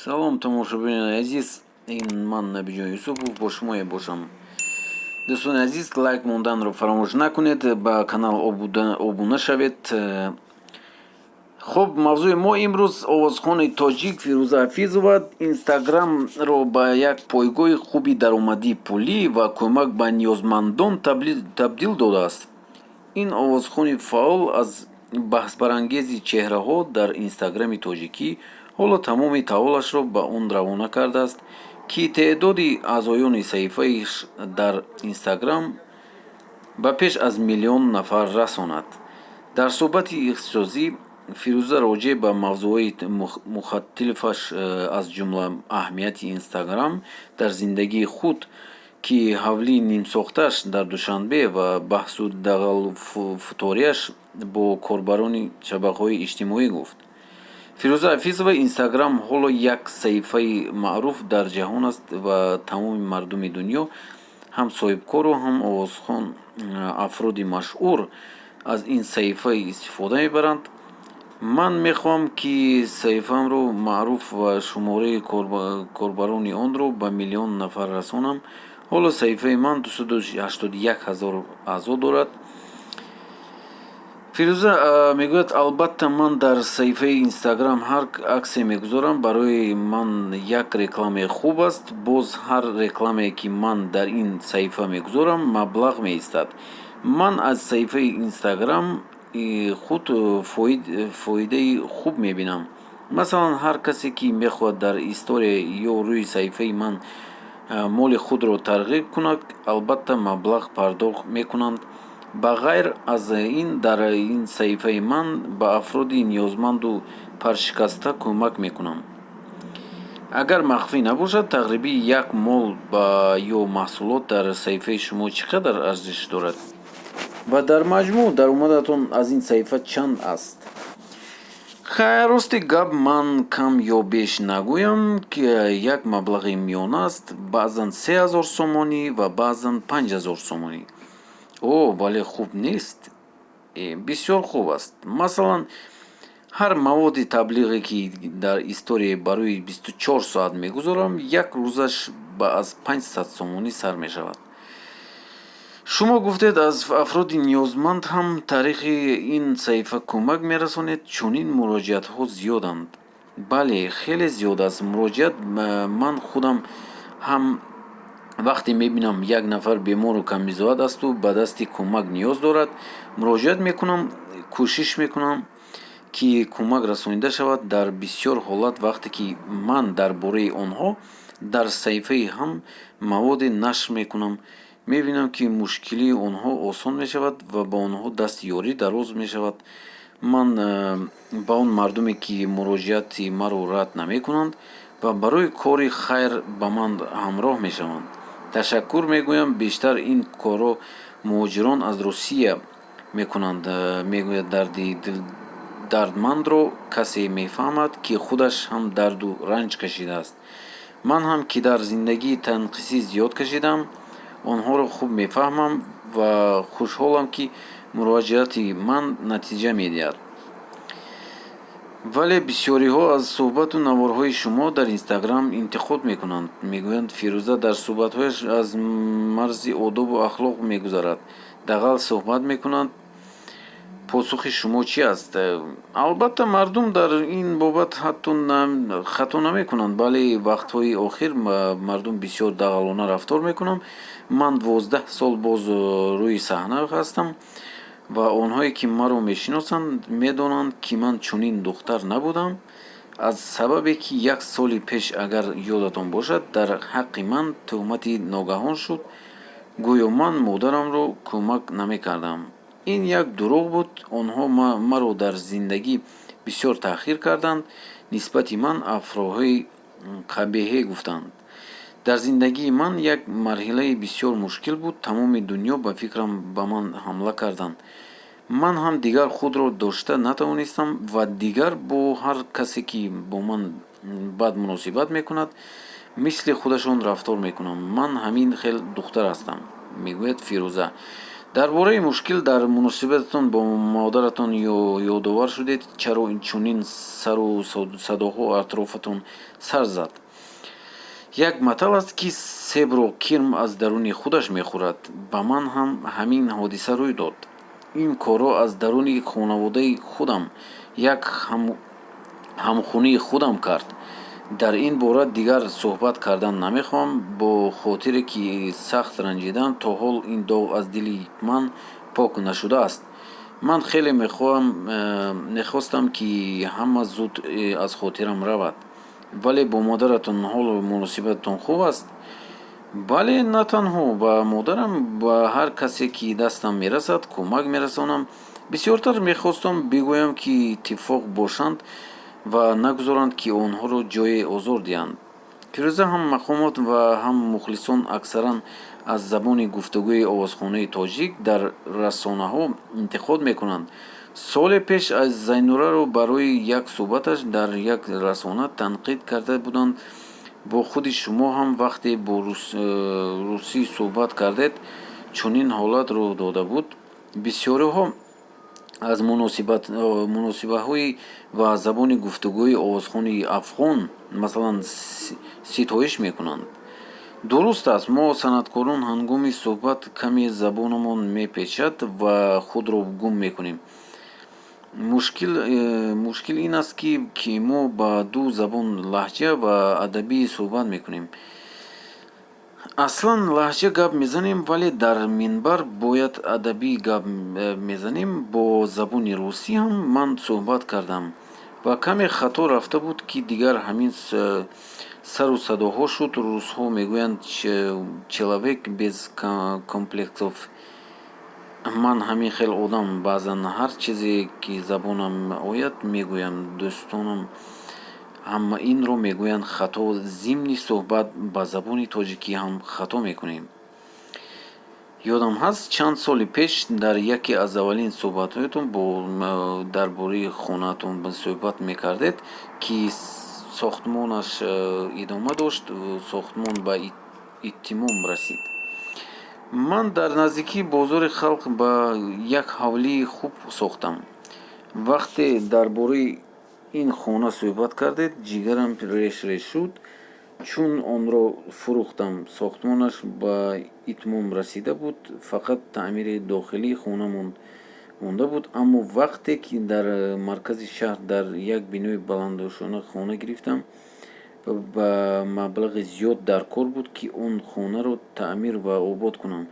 Салом, тамошобинони азиз, ин ман Набиҷон Юсупов бо шумое бошам. Дӯстони азиз, лайк монданро фаромӯш накунед, ба канал обуна шавед. Хуб, мавзӯи мо имрӯз: овозхони тоҷик Фирӯза Ҳафизова Инстаграмро ба як пойгоҳи хуби даромадии пулӣ ва кӯмак ба ниёзмандон табдил додааст. Ин овозхони фаъол аз баҳсбарангези чеҳраҳо дар Инстаграми тоҷикӣ ҳоло тамоми тавонашро ба он равона кардааст, ки теъдоди аъзоёни саҳифааш дар Инстаграм ба беш аз миллион нафар расонад. Дар суҳбати ихтисосӣ Фирӯза роҷеъ ба мавзӯъҳои мухталифаш, аз ҷумла аҳамияти Инстаграм дар зиндагии худ, ки ҳавлии нимсохтааш дар Душанбе ва баҳсу дағалфуториаш бо корбарони шабакаҳои иҷтимоӣ гуфт. Фирӯза Ҳафизова: «Инстаграм ҳоло як саҳифаи маъруф дар ҷаҳон аст ва тамоми мардуми дунё, ҳам соҳибкору ҳам овозхон, афроди машҳур аз ин саҳифа истифода мебаранд. Ман мехоҳам, ки саҳифаамро маъруф ва шумораи корбарони онро ба миллион нафар расонам. Ҳоло саҳифаи ман 281 ҳазор аъзо дорад». Фирӯза мегӯяд: «Албатта, ман дар саҳифаи Инстаграм ҳар аксе мегузорам, барои ман як рекламаи хуб аст. Боз ҳар рекламае, ки ман дар ин саҳифа мегузорам, маблағ меистад. Ман аз саҳифаи Инстаграм худ фоидаи хуб мебинам. Масалан, ҳар касе, ки мехоҳад дар история ё рӯи саҳифаи ман моли худро тарғиб кунад, албатта, маблағ пардохт мекунанд. Ба ғайр аз ин, дар ин саҳифаи ман ба афроди ниёзманду паршикаста кӯмак мекунам». Агар махфӣ набошад, тақрибан як мол ё маҳсулот дар саҳифаи шумо чӣ қадар арзиш дорад ва дар маҷмӯъ даромадатон аз ин саҳифа чанд аст? Хайр, рости гап, ман кам ё беш нагӯям, ки як маблағи миёна аст, баъзан 3000 сомонӣ ва баъзан 5000 сомонӣ. О, бале, хуб нест? Бисёр хуб аст. Масалан, ҳар маводи таблиғе, ки дар история барои 24 соат мегузорам, як рӯзаш ба аз 500 сомонӣ сар мешавад. Шумо гуфтед, аз афроди ниёзманд ҳам тариқи ин саҳифа кӯмак мерасонед. Чунин муроҷиатҳо зиёданд? Бале, хеле зиёд аст муроҷиат. Ман худам ҳам вақте мебинам, як нафар бемору камбизоат асту ба дасти кӯмак ниёз дорад, муроҷиат мекунам, кӯшиш мекунам, ки кӯмак расонида шавад. Дар бисёр ҳолат, вақте ки ман дар бораи онҳо дар саҳифаи ҳам маводе нашр мекунам, мебинам, ки мушкилии онҳо осон мешавад ва ба онҳо дасти ёрӣ дароз мешавад. Ман ба он мардуме, ки муроҷиати маро рад намекунанд ва барои кори хайр ба ман ҳамроҳ мешаванд, ташаккур мегӯям. Бештар ин корро муҳоҷирон аз Русия мекунанд. Мегӯяд, дарди дардмандро касе мефаҳмад, ки худаш ҳам дарду ранҷ кашидааст. Ман ҳам, ки дар зиндагӣ танқисӣ зиёд кашидам, онҳоро хуб мефаҳмам ва хушҳолам, ки муроҷиати ман натиҷа медиҳад. Вале бисёриҳо аз суҳбату наворҳои шумо дар Инстаграм интиқод мекунанд. Мегӯянд, Фирӯза дар суҳбатҳояш аз марзи одобу ахлоқ мегузарад, дағал суҳбат мекунад. Посухи шумо чӣ аст? Албатта, мардум дар ин бобат ҳатто хато намекунанд. Бале, вақтҳои охир мардум бисёр дағалона рафтор мекунанд. Ман 12 сол боз рӯи саҳна ҳастам ва онҳое, ки маро мешиносанд, медонанд, ки ман чунин духтар набудам. Аз сабабе, ки як соли пеш, агар ёдатон бошад, дар ҳаққи ман тӯҳмати ногаҳон шуд, гӯё ман модарамро кӯмак намекардам. Ин як дурӯғ буд. Онҳо маро дар зиндагӣ бисёр таҳқир карданд, нисбати ман ҳарфҳои қабеҳе гуфтанд. Дар зиндагии ман як марҳилаи бисёр мушкил буд. Тамоми дунё, ба фикрам, ба ман ҳамла карданд. Ман ҳам дигар худро дошта натавонистам ва дигар бо ҳар касе, ки бо ман бад муносибат мекунад, мисли худашон рафтор мекунам. Ман ҳамин хел духтар ҳастам», мегӯяд Фирӯза. Дар бораи мушкил дар муносибататон бо модаратон ёдовар шудед. Чаро чунин сару садоҳо атрофатон сар зад? Як матал аст, ки себро кирм аз даруни худаш мехӯрад. Ба ман ҳам ҳамин ҳодиса рӯй дод. Ин корро аз даруни хонаводаи худам як ҳамхунии худам кард. Дар ин бора дигар суҳбат кардан намехоҳам, бо хотире ки сахт ранҷидам. То ҳол ин доғ аз дили ман пок нашудааст. Ман хеле мехостам, ки ҳама зуд аз хотирам равад. Вале бо модаратон ҳоло муносибататон хуб аст? Бале, на танҳо ба модарам, ба ҳар касе ки дастам мерасад, кӯмак мерасонам. Бисёртар мехостам бигӯям, ки иттифоқ бошанд ва нагузоранд, ки онҳоро ҷое озор диҳанд. Фирӯза, ҳам мақомот ва ҳам мухлисон аксаран аз забони гуфтугӯи овозхонаи тоҷик дар расонаҳо интиқод мекунанд. Соле пеш аз Зайнураро барои як суҳбаташ дар як расона танқид карда буданд. Бо худи шумо ҳам вақте бо русӣ суҳбат кардед, чунин ҳолат рӯй дода буд. Бисёриҳо аз муносибатҳои ва забони гуфтугӯи овозхони афғон, масалан, ситоиш мекунанд. Дуруст аст, мо санъаткорон ҳангоми суҳбат каме забонамон мепечад ва худро гум мекунем. Мушкил ин аст, ки мо ба ду забон, лаҳҷа ва адабӣ, суҳбат мекунем. Аслан лаҳҷа гап мезанем, вале дар минбар бояд адабӣ гап мезанем. Бо забони русӣ ҳам ман суҳбат кардам ва каме хато рафта буд, ки дигар ҳамин сару садоҳо шуд. Русҳо мегӯянд, человек без комплексов. Ман ҳамин хел одам, баъзан ҳар чизе ки забонам ояд, мегӯям. Дӯстонам ҳам инро мегӯянд. Хато зимни суҳбат ба забони тоҷикӣ ҳам хато мекунем. Ёдам ҳаст, чанд соли пеш дар яке аз аввалин суҳбатҳоятон дар бораи хонаатон суҳбат мекардед, ки сохтмонаш идома дошт. Сохтмон ба итмом расид? Ман дар наздикии бозори Халқ ба як ҳавлии хуб сохтам. Вақте дар бораи ин хона суҳбат кардед, ҷигарам реш реш шуд, чун онро фурӯхтам. Сохтмонаш ба итмом расида буд, фақат таъмири дохилии хона монда буд. Аммо вақте ки дар маркази шаҳр дар як бинои баландошёна хона гирифтам, ба маблағи зиёд даркор буд, ки он хонаро таъмир ва обод кунам.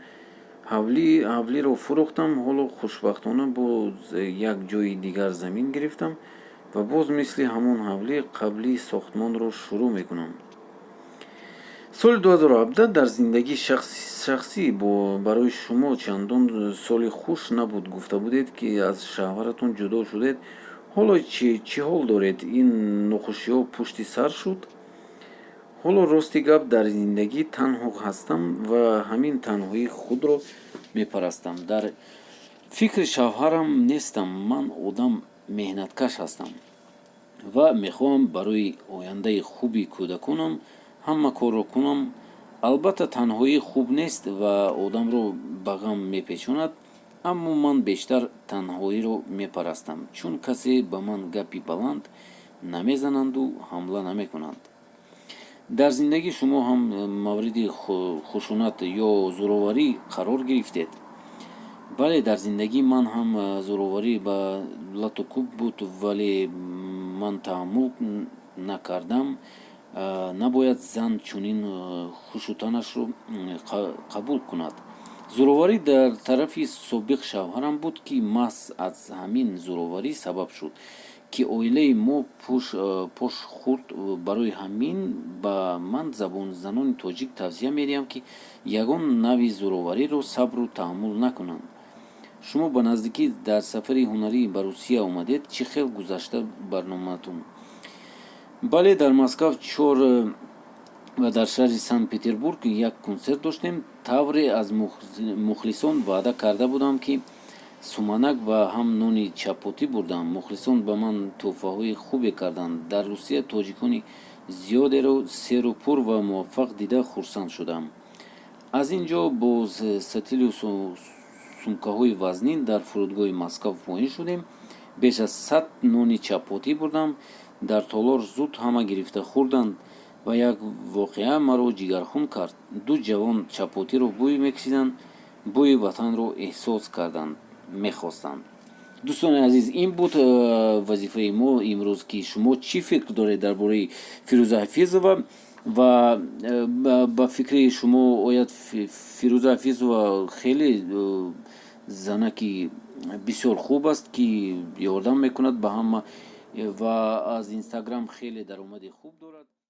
Ҳавлиро фурӯхтам. Ҳоло хушбахтона боз як ҷои дигар замин гирифтам ва боз мисли ҳамон ҳавлии қаблӣ сохтмонро шурӯъ мекунам. Соли 2017 дар зиндагии шахсӣ барои шумо чандон соли хуш набуд. Гуфта будед, ки аз шавҳаратон ҷудо шудед. Ҳоло чӣ ҳол доред? Ин нохушиҳо пушти сар шуд? Ҳоло, рости гап, дар зиндагӣ танҳо ҳастам ва ҳамин танҳоии худро мепарастам. Дар фикри шавҳарам нестам. Ман одам меҳнаткаш ҳастам ва мехоҳам барои ояндаи хуби кӯдаконам ҳама корро кунам. Албатта, танҳоӣ хуб нест ва одамро ба ғам мепечонад, аммо ман бештар танҳоиро мепарастам, чун касе ба ман гапи баланд намезананду ҳамла намекунанд. Дар зиндагӣ шумо ҳам мавриди хушунат ё зӯроварӣ қарор гирифтед? Бале, дар зиндагии ман ҳам зӯроварӣ ба лату кӯб буд, вале ман таҳаммул накардам. Набояд зан чунин хушутанашро қабул кунад. Зӯроварӣ дар тарафи собиқ шавҳарам буд, ки маҳз аз ҳамин зӯроварӣ сабаб шуд, ки оилаи мо пош хӯрд. Барои ҳамин ба ман занони тоҷик тавсия медиҳам, ки ягон навъи зӯровариро сабру таҳаммул накунанд. Шумо ба наздикӣ дар сафари ҳунарӣ ба Русия омадед. Чӣ хел гузашта барномаатон? Бале, дар Москав чор ва дар шаҳри Санкт Петербург як консерт доштем. Тавре аз мухлисон ваъда карда будам, ки суманак ва ҳам нони чапотӣ бурдам. Мухлисон ба ман тӯҳфаҳои хубе карданд. Дар Русия тоҷикони зиёдеро серу пур ва муваффақ дида хурсанд шудам. Аз ин ҷо бо сатилу Сумкаҳои вазнин дар фурудгоҳи Москав поин шудем. Беш аз 100 нони чапотӣ бурдам. Дар толор зуд ҳама гирифта хӯрданд. Ва як воқеа маро ҷигархун кард. Ду ҷавон чапотиро бӯй мекашиданд, бӯи ватанро эҳсос карданд мехостанд. Дӯстони азиз, ин буд вазифаи мо имрӯз, ки шумо чӣ фикр доред дар бораи Фирӯза Ҳафизова ва ба фикри шумо ояд, Фирӯза Ҳафизова хеле занаки бисёр хуб аст, ки ёрдам мекунад ба ҳама ва аз Инстаграм хеле даромади хуб дорад.